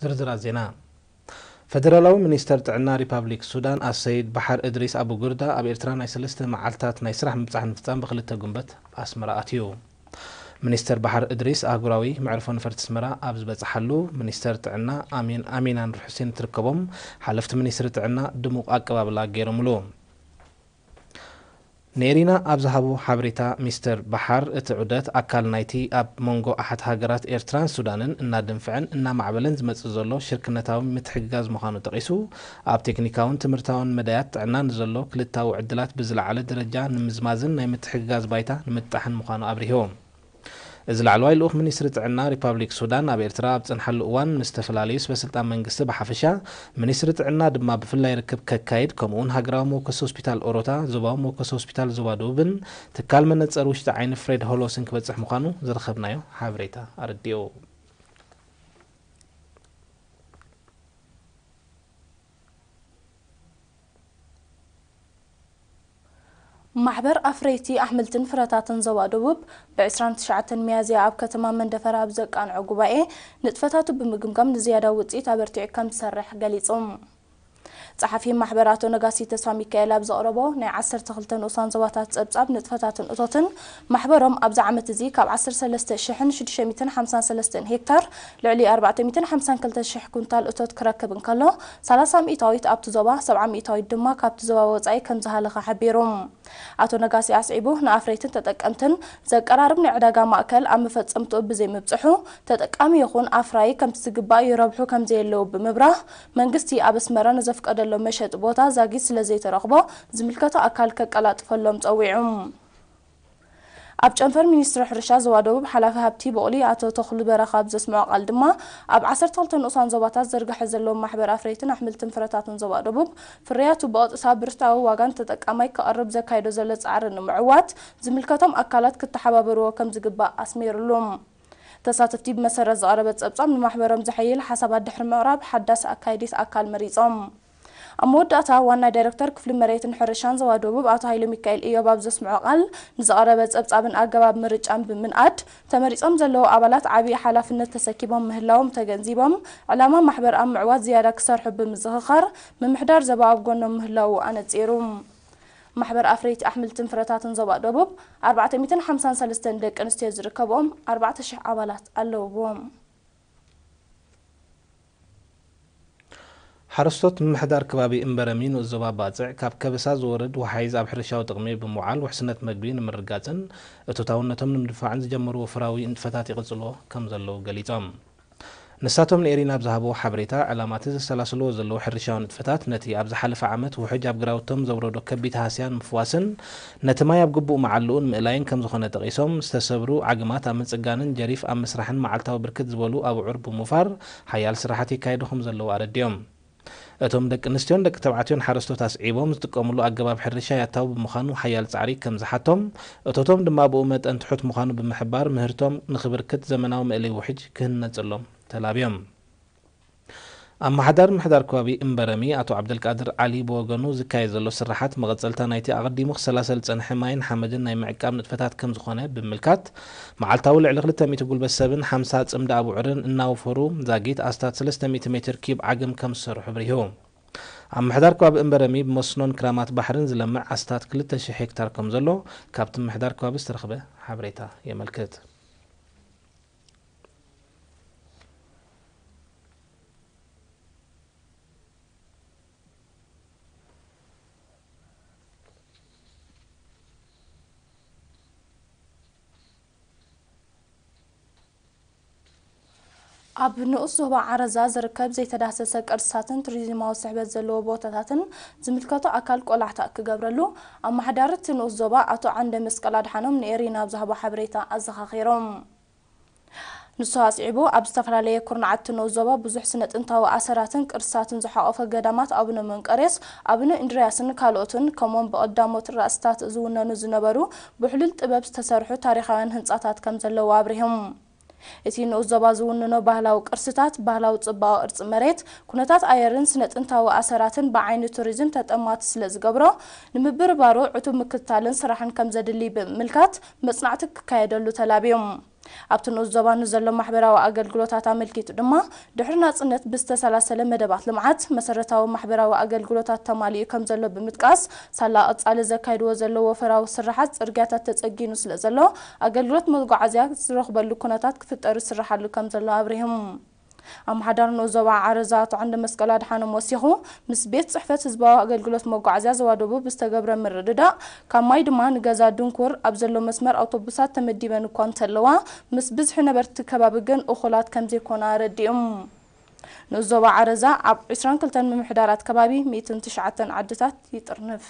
ዝርዝራት ዜና። ፈደራላዊ ሚኒስተር ጥዕና ሪፓብሊክ ሱዳን ኣሰይድ ባሓር እድሪስ ኣቡ ጉርዳ ኣብ ኤርትራ ናይ ሰለስተ መዓልታት ናይ ስራሕ ምብጻሕ ንምፍጻም ብክልተ ጉንበት ኣስመራ ኣትዩ። ሚኒስተር ባሓር እድሪስ ኣህጉራዊ መዕርፎ ነፈርቲ ኣስመራ ኣብ ዝበጽሓሉ፣ ሚኒስተር ጥዕና ኣሚን ኣሚናን ሑሴን ትርከቦም ሓለፍቲ ሚኒስትሪ ጥዕና ድሙቕ ኣቀባብላ ገይሮምሉ። ንኤሪና ኣብ ዝሃቦ ሓበሬታ፣ ሚስተር ባሓር፣ እቲ ዑደት ኣካል ናይቲ ኣብ መንጎ ኣሓት ሃገራት ኤርትራን ሱዳንን እናደንፍዐን እናማዕበለን ዝመጽእ ዘሎ ሽርክነታዊ ምትሕግጋዝ ምዃኑ ጠቒሱ፣ ኣብ ቴክኒካውን ትምህርታውን መዳያት ጥዕና ንዘሎ ክልታዊ ዕድላት ብዝለዓለ ደረጃ ንምዝማዝን ናይ ምትሕግጋዝ ባይታ ንምጥጣሕን ምዃኑ ኣብሪሁ። እዚ ላዕለዋይ ልኡኽ ሚኒስትሪ ጥዕና ሪፓብሊክ ሱዳን ኣብ ኤርትራ ኣብ ዝጸንሓሉ እዋን ምስ ዝተፈላለዩ ሰበስልጣን መንግስቲ ብሓፈሻ፣ ሚኒስትሪ ጥዕና ድማ ብፍላይ ርክብ ከካይድ፣ ከምኡ'ውን ሃገራዊ መወከሲ ሆስፒታል ኦሮታ፣ ዞባዊ መወከሲ ሆስፒታል ዞባ ደቡብን ትካል መነጸር ውሽጢ ዓይኒ ፍሬድ ሆሎስን ክበጽሕ ምዃኑ ዝረኸብናዮ ሓበሬታ ኣረዲኡ። ማሕበር ኣፍረይቲ ኣሕምልትን ፍረታትን ዞባ ደቡብ ብ ዕስራን ትሽዓተን ሚያዝያ ኣብ ከተማ መንደፈራ ኣብ ዘቃንዖ ጉባኤ፣ ንጥፈታቱ ብምግምጋም ንዝያዳ ውፅኢት ኣበርቲዑ ከም ዝሰርሕ ገሊጹ። ጸሓፊ ማሕበር ኣቶ ነጋሲ ተስፋ ሚካኤል ኣብ ዘቕረቦ ናይ ዓሰርተ ክልተ ንኡሳን ዞባታት ጸብጻብ ንጥፈታትን እቶትን፣ ማሕበሮም ኣብዚ ዓመት እዚ ካብ ዓሰርተ ሰለስተ ሽሕን ሽዱሽተ ሚእትን ሓምሳን ሰለስተን ሄክታር ልዕሊ ኣርባዕተ ሚእትን ሓምሳን ክልተ ሽሕ ኩንታል እቶት ክረክብ እንከሎ፣ ሰላሳ ሚእታዊት ኣብቲ ዞባ፣ ሰብዓ ሚእታዊት ድማ ካብቲ ዞባ ወጻኢ ከም ዝሃለኸ ሓቢሩ። ኣቶ ነጋሲ ኣስዒቡ፣ ንኣፍረይትን ተጠቀምትን ዘቀራርብ ናይ ዕዳጋ ማእከል ኣብ መፈጸምትኡ ብዘይምብጽሑ፣ ተጠቃሚ ይኹን ኣፍራዪ ከምቲ ዝግባእ ይረብሑ ከም ዘየለዉ ብምብራህ፣ መንግስቲ ኣብ ኣስመራ ንዘፍቀደሎም መሸጢ ቦታ ዛጊት ስለ ዘይተረኽቦ፣ ዝምልከቶ ኣካል ከቀላጥፈሎም ጸዊዑ። ኣብ ጨንፈር ሚኒስትሪ ሕርሻ ዞባ ደቡብ ሓላፊ ሃብቲ ብቑሊ ኣቶ ተኽሉ በረኻ ኣብ ዘስምዖ ቃል ድማ፣ ኣብ ዓሰርተ ክልተ ንኡሳን ዞባታት ዝርግሐ ዘሎ ማሕበር ኣፍረይትን ኣሕምልትን ፍረታትን ዞባ ደቡብ፣ ፍርያቱ ብቐጥታ ብርትዓዊ ዋጋ ንተጠቃማይ ከቕርብ ዘካይዶ ዘሎ ጻዕሪ ንምዕዋት፣ ዝምልከቶም ኣካላት ክተሓባበርዎ ከም ዝግባእ ኣስሚርሉ። ተሳተፍቲ ብመሰረት ዝቐረበ ጸብጻብ ንማሕበሮም ዘሐይል ሓሳባት ድሕሪ ምቕራብ፣ ሓዳስ ኣካይዲት ኣካል መሪጾም። ኣብ መወዳእታ፣ ዋና ዳይረክተር ክፍሊ መሬትን ሕርሻን ዞባ ደቡብ ኣቶ ሃይለ ሚካኤል ኢዮብ ኣብ ዘስምዖ ቃል፣ ንዝቐረበ ጸብጻብን ኣገባብ ምርጫን ብምንኣድ፣ ተመሪጾም ዘለዉ ኣባላት ዓብዪ ሓላፍነት ተሰኪሞም ምህላዎም ተገንዚቦም፣ ዕላማ ማሕበር ኣብ ምዕዋት ዝያዳ ክሰርሑ ብምዝኽኻር፣ ምምሕዳር ዞባ ኣብ ጎኖም ምህላዉ ኣነጺሩ። ማሕበር ኣፍረይቲ ኣሕምልትን ፍረታትን ዞባ ደቡብ፣ ኣርባዕተ ሚእትን ሓምሳን ሰለስተን ደቂ ኣንስትዮ ዝርከብኦም ኣርባዕተ ሽሕ ኣባላት ኣለውዎ። ሓረስቶት ምምሕዳር ከባቢ እምበረሚ ንኡስ ዞባ ባጽዕ፣ ካብ ከበሳ ዝወርድ ወሓይዝ ኣብ ሕርሻዊ ጥቕሚ ብምውዓል ውሕስነት መግቢ ንምርግጋጽን እቶታውነቶም ንምድፋዕን ዝጀመርዎ ፍራዊ ንጥፈታት ይቕጽልዎ ከም ዘለዉ ገሊጾም። ንሳቶም ንኤሪና ኣብ ዝሃብዎ ሓበሬታ፣ ዕላማ እቲ ዘሰላስልዎ ዘለዉ ሕርሻዊ ንጥፈታት ነቲ ኣብ ዝሓለፈ ዓመት ውሕጅ ኣብ ግራውቶም ዘውረዶ ከቢድ ሃስያ ንምፍዋስን ነቲ ማይ ኣብ ግቡእ መዓልኡ ንምእላይን ከም ዝኾነ ጠቒሶም፣ ዝተሰብሩ ዓግማት ኣብ ምጽጋንን ጀሪፍ ኣብ ምስራሕን መዓልታዊ ብርክት ዝበሉ ኣብዑር ብምውፋር ሓያል ስራሓት የካይዱ ከም ዘለዉ ኣረዲኦም። እቶም ደቂ ኣንስትዮን ደቂ ተባዕትዮን ሓረስቶት ኣስዒቦም፣ ዝጥቀምሉ ኣገባብ ሕርሻ ያታዊ ብምዃኑ ሓያል ጻዕሪ ከም ዝሓቶም፣ እቶቶም ድማ ብኡ መጠን ትሑት ምዃኑ ብምሕባር፣ ምህርቶም ንኽብርክት ዘመናዊ መእለዪ ውሕጅ ክህነጸሎም ተላብዮም። ኣመሓዳሪ ምምሕዳር ከባቢ እምበረሚ ኣቶ ዓብደልቃድር ዓሊ ብወገኑ፣ ዝካየድ ዘሎ ስራሓት መቐጸልታ ናይቲ ኣቐዲሙ ክሰላሰል ዝጸንሐ ማይን ሓመድን ናይ ምዕቃብ ንጥፈታት ከም ዝኾነ ብምምልካት፣ መዓልታዊ ልዕሊ ክልተ ሚእቲ ጉልበት ሰብን ሓምሳ ጽምዲ ኣብዑርን እናወፈሩ፣ ዛጊት ኣስታት ሰለስተ ሚእቲ ሜትር ኪዩብ ዓግም ከም ዝሰርሑ ኣብሪሁ። ኣብ ምሕዳር ከባቢ እምበረሚ ብመስኖን ክራማት ባሕርን ዝለምዕ ኣስታት ክልተ ሽሕ ሄክታር ከም ዘሎ ካብቲ ምሕዳር ከባቢ ዝተረኽበ ሓበሬታ የመልክት። ኣብ ንኡስ ዞባ ዓረዛ ዝርከብ ዘይተዳህሰሰ ቅርስታትን ቱሪዝማዊ ስሕበት ዘለዎ ቦታታትን ዝምልከቶ ኣካል ቆላሕታ ክገብረሉ ኣመሓዳሪ እቲ ንኡስ ዞባ ኣቶ ዓንደ መስቀል ኣድሓኖም ንኤሪና ኣብ ዝሃቦ ሓበሬታ ኣዘኻኺሮም። ንሱ ኣስዒቡ፣ ኣብ ዝተፈላለየ ኩርናዓት እቲ ንኡስ ዞባ ብዙሕ ስነ ጥንታዊ ኣሰራትን ቅርስታትን ዝሓቖፈ ገዳማት ኣቡነ መንቀርዮስ፣ ኣቡነ እንድርያስን ካልኦትን፣ ከምኡውን ብቐዳሞት ራእስታት ዝውነኑ ዝነበሩ ብሕሉል ጥበብ ዝተሰርሑ ታሪኻውያን ህንጻታት ከም ዘለዉ ኣብሪሆም። እቲ ንኡስ ዞባ ዝውንኖ ባህላዊ ቅርስታት፣ ባህላዊ ጽባቐ ቅርጺ መሬት፣ ኩነታት ኣየርን ስነ ጥንታዊ ኣሰራትን ብዓይኒ ቱሪዝም ተጠማቲ ስለ ዝገብሮ፣ ንምብርባሩ ዕቱብ ምክትታልን ስራሕን ከም ዘድሊ ብምምልካት መጽናዕቲ ክካየደሉ ተላብዮም። ኣብቲ ንኡስ ዞባ ንዘሎ ማሕበራዊ ኣገልግሎታት ኣመልኪቱ ድማ፣ ድሕሪ ናጽነት ብዝተሰላሰለ መደባት ልምዓት፣ መሰረታዊ ማሕበራዊ ኣገልግሎታት ተማሊኡ ከም ዘሎ ብምጥቃስ፣ ሳላ ቀጻሊ ዘካይድዎ ዘሎ ወፈራዊ ስራሓት ጽርግያታት ተጸጊኑ ስለ ዘሎ፣ ኣገልግሎት መጓዓዝያ ዝረኽበሉ ኩነታት ክፍጠር ይስራሓሉ ከም ዘሎ ኣብሪሆም። ኣመሓዳሪ ንኡስ ዞባ ዓረዛ ኣቶ ዓንደ መስቀል ኣድሓኖም ወሲኹ፣ ምስ ቤት ጽሕፈት ህዝባዊ ኣገልግሎት መጓዓዝያ ዞባ ደቡብ ዝተገብረ ምርድዳእ፣ ካብ ማይ ድማ ንገዛ ድንኩር ኣብ ዘሎ መስመር ኣውቶቡሳት ተመዲበን እኳ እንተለዋ፣ ምስ ብዝሒ ነበርቲ ከባቢ ግን እኹላት ከም ዘይኮና ኣረዲኦም። ንኡስ ዞባ ዓረዛ ኣብ ዕስራን ክልተን ምምሕዳራት ከባቢ ሚእትን ትሽዓተን ዓድታት ይጥርንፍ።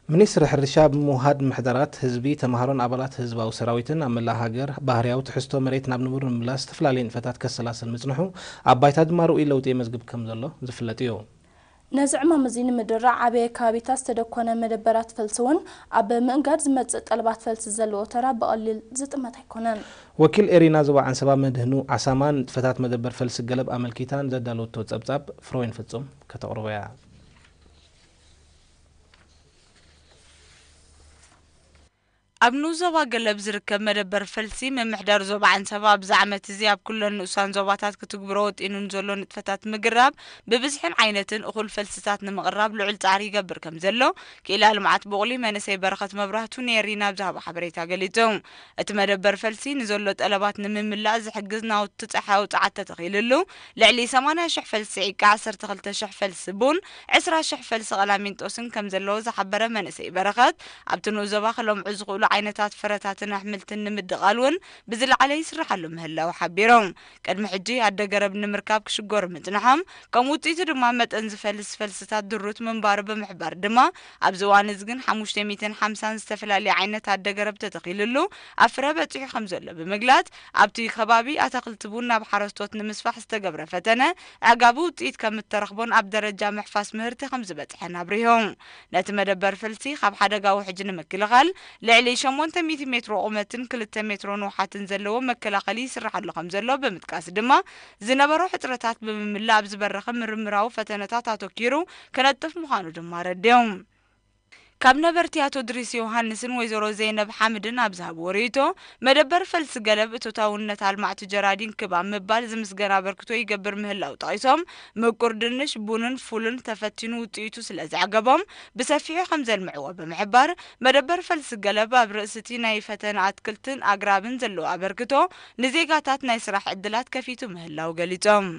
ሚኒስትሪ ሕርሻ ብምውሃድ ምሕደራት ህዝቢ፣ ተምሃሮን ኣባላት ህዝባዊ ሰራዊትን ኣብ መላእ ሃገር ባህርያዊ ትሕዝቶ መሬት ናብ ንቡር ንምምላስ ዝተፈላለዩ ንጥፈታት ከሰላስል ምጽንሑ፣ ኣብ ባይታ ድማ ርኡይ ለውጢ የመዝግብ ከም ዘሎ ዝፍለጥ እዩ። ነዚ ዕማም እዚ ንምድራዕ ዓበየ ከባቢታት ዝተደኮነ መደበራት ፈልሲ እውን ኣብ ምእንጋድ ዝመጽእ ጠለባት ፈልሲ ዘለዎ ተራ ብቐሊል ዝጥመት ኣይኮነን። ወኪል ኤሪና ዞባ ዓንሰባ መድህኑ ዓሳማ ንጥፈታት መደበር ፈልሲ ገለብ ኣመልኪታ ንዘዳለወቶ ጸብጻብ ፍሮይን ፍጹም ከተቕርቦ እያ። ኣብ ንኡስ ዞባ ገለብ ዝርከብ መደበር ፈልሲ ምምሕዳር ዞባ ዓንሰባ ኣብዚ ዓመት እዚ ኣብ ኩለን ንኡሳን ዞባታት ክትግብሮ ወጢኑ ንዘሎ ንጥፈታት ምግራብ ብብዝሕን ዓይነትን እኹል ፈልስታት ንምቕራብ ልዑል ጻዕሪ ይገብር ከም ዘሎ ክኢላ ልምዓት ቡቕሊ መንእሰይ በረኸት መብራህቱ ንኤሪና ኣብ ዝሃቦ ሓበሬታ ገሊጹ። እቲ መደበር ፈልሲ ንዘሎ ጠለባት ንምምላእ ዝሕግዝ ናውቲ ጸሓያዊ ጸዓት ተተኺልሉ፣ ልዕሊ ሰማንያ ሽሕ ፈልሲ ዒቃ፣ ዓሰርተ ክልተ ሽሕ ፈልሲ ቡን፣ ዕስራ ሽሕ ፈልሲ ቀላሚንጦስን ከም ዘለዎ ዝሓበረ መንእሰይ በረኸት፣ ኣብቲ ንኡስ ዞባ ክለምዑ ዝኽእሉ ዓይነታት ፍረታትን ኣሕምልትን ንምድቓል እውን ብዝለዓለ ይስርሓሉ ምህላው ሓቢሮም። ቅድሚ ሕጂ ኣደ ገረብ ንምርካብ ክሽገሩ ምጽንሖም፣ ከም ውጽኢቱ ድማ መጠን ዝፈልስ ፈልስታት ድሩት ምንባሩ ብምሕባር ድማ፣ ኣብዚ እዋን እዚ ግን ሓሙሽተ ሚእትን ሓምሳን ዝተፈላለዩ ዓይነት ኣደ ገረብ ተተኺልሉ ኣብ ፍረ በጺሑ ከም ዘሎ ብምግላጽ፣ ኣብቲ ከባቢ ኣታኽልቲ ቡን ናብ ሓረስቶት ንምስፋሕ ዝተገብረ ፈተነ ኣዕጋቢ ውጽኢት ከም እተረኽቦን ኣብ ደረጃ ምሕፋስ ምህርቲ ከም ዝበጽሐን ኣብሪሆም። ነቲ መደበር ፈልሲ ካብ ሓደጋ ውሕጅ ንምክልኻል ልዕሊ ሸሞንተ ሚእቲ ሜትሮ ቁመትን ክልተ ሜትሮ ንውሓትን ዘለዎ መከላኸሊ ይስራሓሉ ከም ዘሎ ብምጥቃስ ድማ፣ ዝነበሮ ሕጽረታት ብምምላእ ኣብ ዝበረኸ ምርምራዊ ፈተነታት ኣተኪሩ ክነጥፍ ምዃኑ ድማ ኣረዲኦም። ካብ ነበርቲ ኣቶ ድሪስ ዮሃንስን ወይዘሮ ዘይነብ ሓምድን ኣብ ዝሃብዎ ርእይቶ፣ መደበር ፈልሲ ገለብ እቶታውነት ኣልማዕቲ ጀራዲን ክብ ኣብ ምባል ዝምስገን ኣበርክቶ ይገብር ምህላው ጠቒሶም፣ ምቁር ድንሽ፣ ቡንን ፉልን ተፈቲኑ ውጽኢቱ ስለ ዘዕገቦም ብሰፊሑ ከም ዘልምዕዎ ብምሕባር፣ መደበር ፈልሲ ገለብ ኣብ ርእሲ እቲ ናይ ፈተነ ኣትክልትን ኣግራብን ዘለዎ ኣበርክቶ ንዜጋታት ናይ ስራሕ ዕድላት ከፊቱ ምህላው ገሊጾም።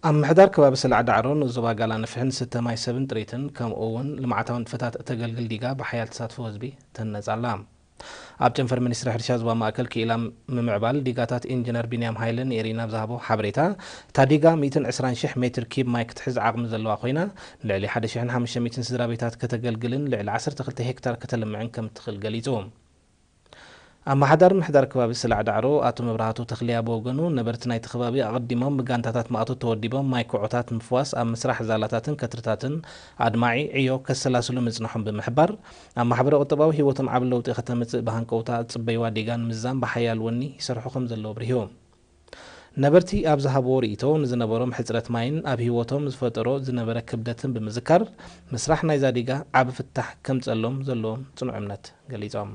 ኣብ ምሕዳር ከባቢ ሰላዕ ዳዕሮ ንኡስ ዞባ ጋላ ንፍሕን ዝስተ ማይ ሰብን ጥሪትን ከምኡ እውን ልምዓታዊ ንጥፈታት እተገልግል ዲጋ ብሓያል ተሳትፎ ህዝቢ ትህነጽ ኣላ። ኣብ ጨንፈር ሚኒስትሪ ሕርሻ ዞባ ማእከል ክኢላ ምምዕባል ዲጋታት ኢንጂነር ቢንያም ሃይለ ንኤሪና ኣብ ዝሃቦ ሓበሬታ፣ እታ ዲጋ ሚእትን ዕስራን ሽሕ ሜትር ኪብ ማይ ክትሕዝ ዓቕሚ ዘለዋ ኮይና፣ ልዕሊ ሓደ ሽሕን ሓሙሽተ ሚእትን ስድራ ቤታት ከተገልግልን ልዕሊ ዓሰርተ ክልተ ሄክታር ከተልምዕን ከም እትኽእል ገሊጹ። ኣመሓዳሪ ምሕዳር ከባቢ ሰላዕ ዳዕሮ ኣቶ መብራህቱ ተኽልያ ብወገኑ፣ ነበርቲ ናይቲ ከባቢ ኣቐዲሞም ብጋንታታት ማእቶት ተወዲቦም ማይ ኩዖታት ምፍዋስ ኣብ ምስራሕ ዛላታትን ከትርታትን ኣድማዒ ዕዮ ከሰላስሉ ምጽንሖም ብምሕባር፣ ኣብ ማሕበረ ቁጠባዊ ህይወቶም ዓቢ ለውጢ ከተምጽእ ብሃንቀውታ ዝጽበይዋ ዲጋ ንምዝዛም ብሓያል ወኒ ይሰርሑ ከም ዘለዉ ኣብሪሁ። ነበርቲ ኣብ ዝሃብዎ ርእይቶ፣ ንዝነበሮም ሕጽረት ማይን ኣብ ህይወቶም ዝፈጠሮ ዝነበረ ክብደትን ብምዝካር፣ ምስራሕ ናይዛ ዲጋ ዓቢ ፍታሕ ከምጸሎም ዘለዎም ጽኑዕ እምነት ገሊጾም።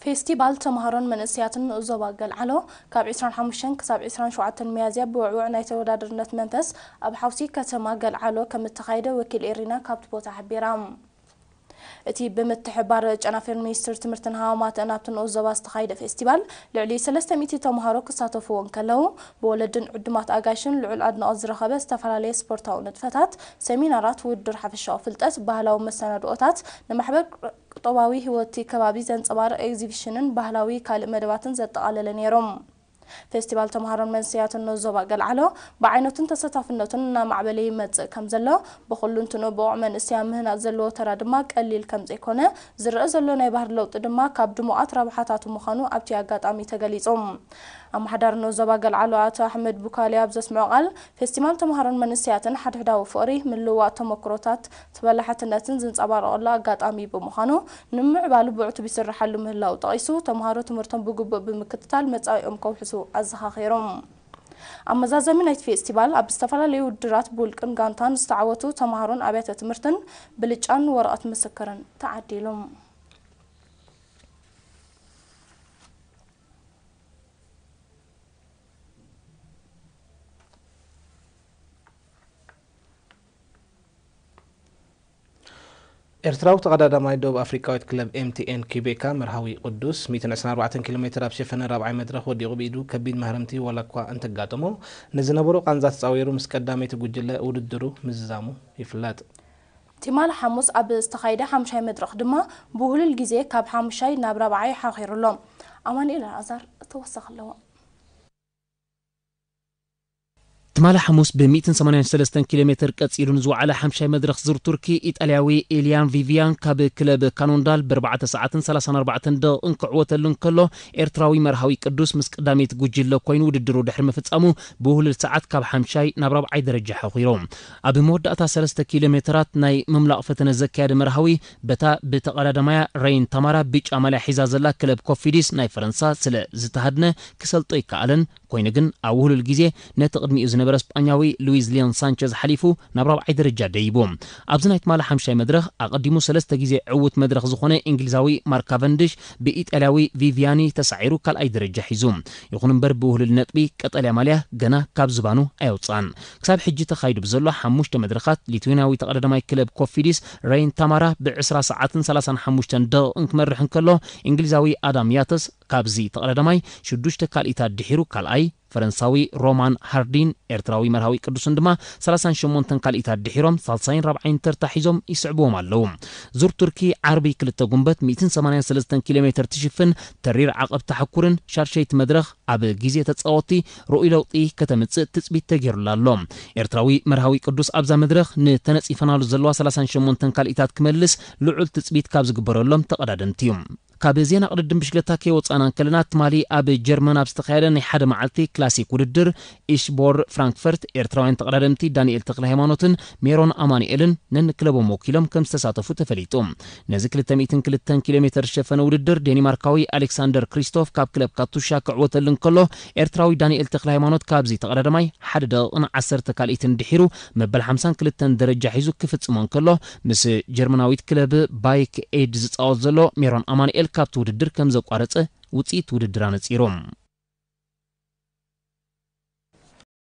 ፌስቲቫል ተምሃሮን መንእሰያትን ንኡስ ዞባ ገልዓሎ ካብ ዕስራን ሓሙሽተን ክሳብ ዕስራን ሸውዓተን ሚያዝያ ብውዕዉዕ ናይ ተወዳዳርነት መንፈስ ኣብ ሓውሲ ከተማ ገልዓሎ ከም እተኻየደ ወኪል ኤሪና ካብቲ ቦታ ሓቢራ። እቲ ብምትሕብባር ጨናፍር ሚኒስትሪ ትምህርትን ሃዋማተን ኣብቲ ንኡስ ዞባ ዝተኻየደ ፌስቲቫል ልዕሊ ሰለስተ ሚእቲ ተምሃሮ ክሳተፍዎ እንከለዉ፣ ብወለድን ዕዱማት ኣጋይሽን ልዑል ኣድናቖት ዝረኸበ ዝተፈላለየ ስፖርታዊ ንጥፈታት፣ ሰሚናራት፣ ውድድር ሓፈሻዊ ፍልጠት፣ ባህላዊ መሰናድኦታት፣ ንማሕበረ ቁጠባዊ ህይወት እቲ ከባቢ ዘንጸባርቕ ኤግዚቢሽንን ባህላዊ ካልእ መደባትን ዘጠቓለለ ነይሩ። ፌስቲቫል ተምሃሮን መንእሰያትን ንኡስ ዞባ ገልዓሎ ብዓይነቱን ተሳታፍነቱን እናማዕበለ ይመጽእ ከም ዘሎ፣ ብኹሉንትንኡ ብቑዕ መንእሰይ ኣብ ምህናጽ ዘለዎ ተራ ድማ ቀሊል ከም ዘይኮነ፣ ዝረኣ ዘሎ ናይ ባህሪ ለውጢ ድማ ካብ ድሙቓት ረብሓታቱ ምዃኑ ኣብቲ ኣጋጣሚ ተገሊጹ። ኣመሓዳሪ ንኡስ ዞባ ገልዓሎ ኣቶ ኣሕመድ ቡካሊ ኣብ ዘስምዖ ቃል፣ ፌስቲቫል ተምሃሮን መንእሰያትን ሓድሕዳዊ ፍቕሪ፣ ምልውዋጥ ተመክሮታት፣ ተበላሓትነትን ዝንጸባረቐሉ ኣጋጣሚ ብምዃኑ፣ ንምምዕባሉ ብዕቱብ ይስርሓሉ ምህላው ጠቒሱ፣ ተምሃሮ ትምህርቶም ብግቡእ ብምክትታል መጻኢኦም ከውሕሱ ኣዘኻኺሮም። ኣብ መዛዘሚ ናይቲ ፌስቲቫል፣ ኣብ ዝተፈላለዩ ውድድራት ብውልቅን ጋንታን ዝተዓወቱ ተምሃሮን ኣብያተ ትምህርትን ብልጫን ወረቐት ምስክርን ተዓዲሎም። ኤርትራዊ ተቐዳዳማይ ደቡብ ኣፍሪቃዊት ክለብ ኤምቲኤን ኪቤካ መርሃዊ ቅዱስ ሚእትን ዕስራን ኣርባዕተን ኪሎ ሜትር ኣብ ሸፈነ ራብዓይ መድረኽ ወዲቑ ብኢዱ ከቢድ ማህረምቲ ዋላ እኳ እንተጋጠሞ፣ ንዝነበሮ ቃንዛ ተጻዊሩ ምስ ቀዳመይቲ ጉጅለ ውድድሩ ምዝዛሙ ይፍለጥ። ትማሊ ሓሙስ ኣብ ዝተኻየደ ሓምሻይ መድረኽ ድማ ብውህሉል ግዜ ካብ ሓምሻይ ናብ ራብዓይ ሓኺሩ ኣሎ። ኣማኑኤል ኣልኣዛር ተወሳኺ ኣለዎ። ትማሊ ሓሙስ ብ ሚእትን ሰማንያን ሰለስተን ኪሎ ሜትር ቀጺሉ ንዝወዓለ ሓምሻይ መድረኽ ዙር ቱርኪ፣ ኢጣልያዊ ኤልያን ቪቪያን ካብ ክለብ ካኖንዳል ብኣርባዕተ ሰዓትን ሰላሳን ኣርባዕተን ደቂቕን ክዕወተሉ እንከሎ፣ ኤርትራዊ መርሃዊ ቅዱስ ምስ ቀዳመይቲ ጉጅለ ኮይኑ ውድድሩ ድሕሪ ምፍጻሙ፣ ብውህሉል ሰዓት ካብ ሓምሻይ ናብ ራብዓይ ደረጃ ሓኺሩ። ኣብ መወዳእታ ሰለስተ ኪሎ ሜትራት ናይ ምምላቕ ፈተነ ዘካየደ መርሃዊ፣ በታ ብተቐዳዳማያ ረይን ታማራ ብጫ ማልያ ሒዛ ዘላ ክለብ ኮፊዲስ ናይ ፈረንሳ ስለ ዝተሃድነ ክሰልጦ ኣይከኣለን። ኮይኑ ግን ኣብ ውህሉል ግዜ ነቲ ቅድሚኡ ዝነበረ ስጳኛዊ ሉዊዝ ሊዮን ሳንቸዝ ሓሊፉ ናብ ራብዓይ ደረጃ ደይቡ። ኣብዚ ናይ ትማሊ ሓምሻይ መድረኽ ኣቐዲሙ ሰለስተ ግዜ ዕዉት መድረኽ ዝኾነ እንግሊዛዊ ማርክ ካቨንድሽ ብኢጣልያዊ ቪቪያኒ ተሳዒሩ ካልኣይ ደረጃ ሒዙ። ይኹን እምበር ብውህሉል ነጥቢ ቀጠልያ ማልያ ገና ካብ ዝባኑ ኣየውጽኣን። ክሳብ ሕጂ ተኻይዱ ብዘሎ ሓሙሽተ መድረኻት ሊትዌናዊ ተቐዳዳማይ ክለብ ኮፊዲስ ረይን ታማራ ብዕስራ ሰዓትን ሰላሳን ሓሙሽተን ደቂቕን ክመርሕ እንከሎ፣ እንግሊዛዊ ኣዳም ያተስ ካብዚ ተቐዳዳማይ ሽዱሽተ ካልኢታት ድሒሩ ካልኣይ፣ ፈረንሳዊ ሮማን ሃርዲን ኤርትራዊ መርሃዊ ቅዱስን ድማ ሰላሳን ሸሞንተን ካልኢታት ድሒሮም ሳልሳይን ራብዓይን ተርታ ሒዞም ይስዕብዎም ኣለዉ። ዙር ቱርኪ ዓርቢ ክልተ ጉንበት ሚእትን ሰማንያን ሰለስተን ኪሎ ሜትር ትሽፍን ተሪር ዓቐብ ተሓኩርን ሻድሸይቲ መድረኽ ኣብ ግዜ ተጻወትቲ ርኡይ ለውጢ ከተምጽእ ትጽቢት ተገይሩላ ኣሎ። ኤርትራዊ መርሃዊ ቅዱስ ኣብዛ መድረኽ ንተነጺፈናሉ ዘለዋ ሰላሳን ሸሞንተን ካልኢታት ክመልስ ልዑል ትጽቢት ካብ ዝግበረሎም ተቐዳደምቲ እዩ። ካብ ዜና ቅድድም ብሽክለታ ከይወጻና እንከለና፣ ትማሊ ኣብ ጀርመን ኣብ ዝተኻየደ ናይ ሓደ መዓልቲ ክላሲክ ውድድር ኢሽቦር ፍራንክፈርት፣ ኤርትራውያን ተቐዳደምቲ ዳንኤል ተክለ ሃይማኖትን ሜሮን ኣማኑኤልን ነንክለቦም ወኪሎም ከም ዝተሳተፉ ተፈሊጡ። ነዚ ክልተ ሚእትን ክልተን ኪሎ ሜትር ዝሸፈነ ውድድር ዴኒማርካዊ ኣሌክሳንደር ክሪስቶፍ ካብ ክለብ ካቱሻ ክዕወተሉ እንከሎ፣ ኤርትራዊ ዳንኤል ተክለ ሃይማኖት ካብዚ ተቐዳዳማይ ሓደ ደቂቕን ዓሰርተ ካልኢትን ድሒሩ መበል ሓምሳን ክልተን ደረጃ ሒዙ ክፍጽሞ እንከሎ፣ ምስ ጀርመናዊት ክለብ ባይክ ኤድ ዝጻወት ዘሎ ሜሮን ኣማኑኤል ካብቲ ውድድር ከም ዘቋረጸ ውጽኢት ውድድር ኣነጺሩ።